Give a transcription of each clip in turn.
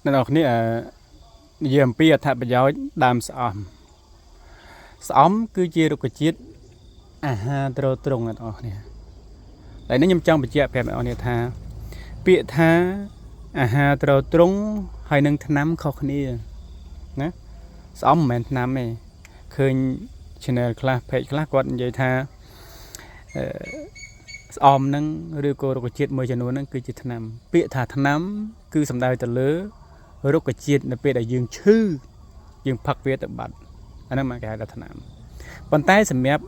អ្នកនរគ្នានិយាយអំពីអត្ថប្រយោជន៍ដើមស្អំស្អំគឺជារុក្ខជាតិអាហារទ្រទ្រង់អ្នកនរគ្នាតែនេះខ្ញុំចង់បញ្ជាក់ប្រាប់អ្នកនរគ្នាថា ពាក្យថាអាហារទ្រទ្រង់ហើយនឹងថ្នាំខុសគ្នាណាស្អំមិនមែនថ្នាំទេឃើញ channel ខ្លះ page ខ្លះគាត់និយាយថាអឺស្អំនឹងឬក៏រុក្ខជាតិមួយចំនួនហ្នឹងគឺជាថ្នាំពាក្យថាថ្នាំគឺសំដៅទៅលើរុក្ខជាតិនៅពេលដែលយើងឈឺយើងផឹកវាទៅបាត់អាហ្នឹងមកគេហៅថាថ្នាំប៉ុន្តែសម្រាប់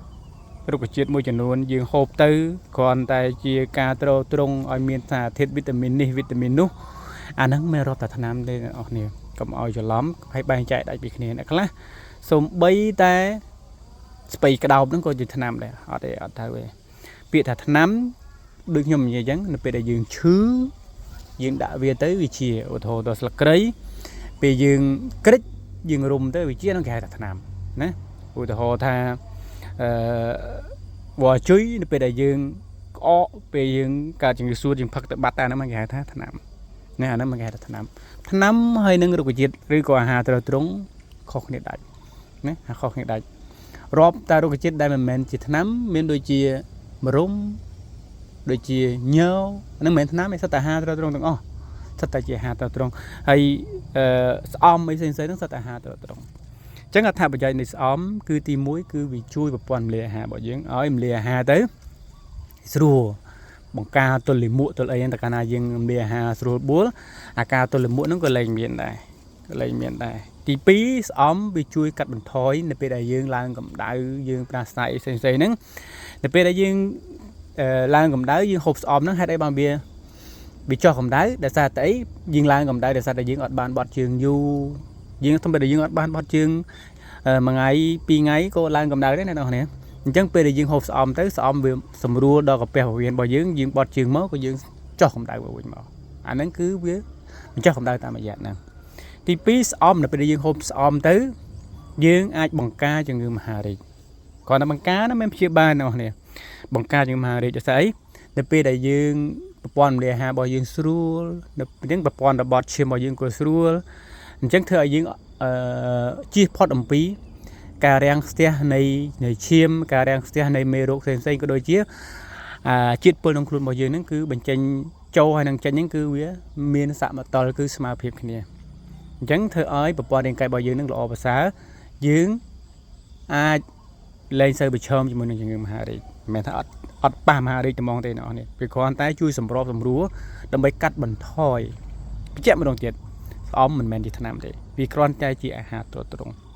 រុក្ខជាតិមួយចំនួនយើងហូបទៅគ្រាន់តែជាការទ្រទ្រង់ឲ្យមានសារធាតុវីតាមីននេះវីតាមីននោះអាហ្នឹងមិនរាប់តែថ្នាំទេអ្នកនរគ្នាកុំឲ្យច្រឡំហើយបែងចែកដាច់ពីគ្នាអ្នកខ្លះសំបីតែស្ពៃក្តោបហ្នឹងក៏ជាថ្នាំដែរអត់ទេអត់ត្រូវទេពាក្យថាថ្នាំដូចខ្ញុំនិយាយអញ្ចឹងនៅពេលដែលយើងឈឺយើងដាក់វាទៅវាជាឧទាហរណ៍ដល់ស្លឹកគ្រៃពេលយើងក្រិចយើងរុំទៅវាជាហ្នឹងគេហៅថាថ្នាំណាឧទាហរណ៍ថាអឺវល់ជុយនៅពេលដែលយើងក្អកពេលយើងកើតជំងឺសួតយើងផឹកទៅបាត់តែហ្នឹងគេហៅថាថ្នាំណាអាហ្នឹងគេហៅថាថ្នាំថ្នាំហើយនឹងរុក្ខជាតិឬក៏អាហារទ្រទ្រង់ខុសគ្នាដាច់ណាខុសគ្នាដាច់រាប់តែរុក្ខជាតិដែលមិនមែនជាថ្នាំមានដូចជាម្រុំដូចជាញហ្នឹងមិនមែនថ្នាំទេសុទ្ធតែអាហារទ្រទ្រង់ទាំងអស់សុទ្ធតែជាអាហារទ្រទ្រង់ហើយអឺស្អំអីផ្សេងៗហ្នឹងសុទ្ធតែអាហារទ្រទ្រង់អញ្ចឹងអត្ថប្រយោជន៍នៃស្អំគឺទី1គឺវាជួយប្រព័ន្ធរំលាយអាហាររបស់យើងឲ្យរំលាយអាហារទៅស្រួលបង្ការទល់លាមកទល់អីហ្នឹងតែកាលណាយើងរំលាយអាហារស្រួលបួលអាការទល់លាមកហ្នឹងក៏លែងមានដែរក៏លែងមានដែរទី2ស្អំវាជួយកាត់បន្ថយនៅពេលដែលយើងឡើងកម្ដៅយើងផ្ដាសាយអីផ្សេងៗហ្នឹងនៅពេលដែលយើងឡើងកម្ដៅយើងហូបស្អំហ្នឹងហេតុអីបានវាវាចុះកម្ដៅដោយសារតែអីយើងឡើងកម្ដៅដោយសារតែយើងអត់បានបត់ជើងយូរយើងធម្មតាយើងអត់បានបត់ជើងមួយថ្ងៃពីរថ្ងៃក៏ឡើងកម្ដៅដែរអ្នកនរគ្នាអញ្ចឹងពេលដែលយើងហូបស្អំទៅស្អំវាសម្រួលដល់កាពះពោះវៀនរបស់យើងយើងបត់ជើងមកក៏យើងចុះកម្ដៅវិញមកអាហ្នឹងគឺវាបញ្ចុះកម្ដៅតាមរយៈហ្នឹងទី2ស្អំនៅពេលដែលយើងហូបស្អំទៅយើងអាចបង្ការជំងឺមហារីកគ្រាន់តែបង្ការណាមិនព្យាបាលអ្នកនរគ្នាបង្ការជំងឺមហារីកដោយសារអីនៅពេលដែលយើងប្រព័ន្ធរំលាយអាហាររបស់យើងស្រួលនៅអញ្ចឹងប្រព័ន្ធរបត់ឈាមរបស់យើងក៏ស្រួលអញ្ចឹងធ្វើឲ្យយើងអឺជៀសផុតអំពីការរាំងស្ទះនៃឈាមការរាំងស្ទះនៃមេរោគផ្សេងៗក៏ដូចជាអាជាតិពុលក្នុងខ្លួនរបស់យើងហ្នឹងគឺបញ្ចេញចូលហើយនឹងចេញហ្នឹងគឺវាមានសមតុល្យគឺស្មើភាពគ្នាអញ្ចឹងធ្វើឲ្យប្រព័ន្ធរាងកាយរបស់យើងនឹងល្អប្រសើរយើងអាចលែងសូវប្រឈមជាមួយនឹងជំងឺមហារីកមិនមែនថាអត់ប៉ះមហារីកត្មងទេអ្នកនរនេះវាគ្រាន់តែជួយសម្របសម្រួលដើម្បីកាត់បន្ថយបញ្ជាក់ម្ដងទៀតស្អំមិនមែនជាថ្នាំទេវាគ្រាន់តែជាអាហារទ្រទ្រង់។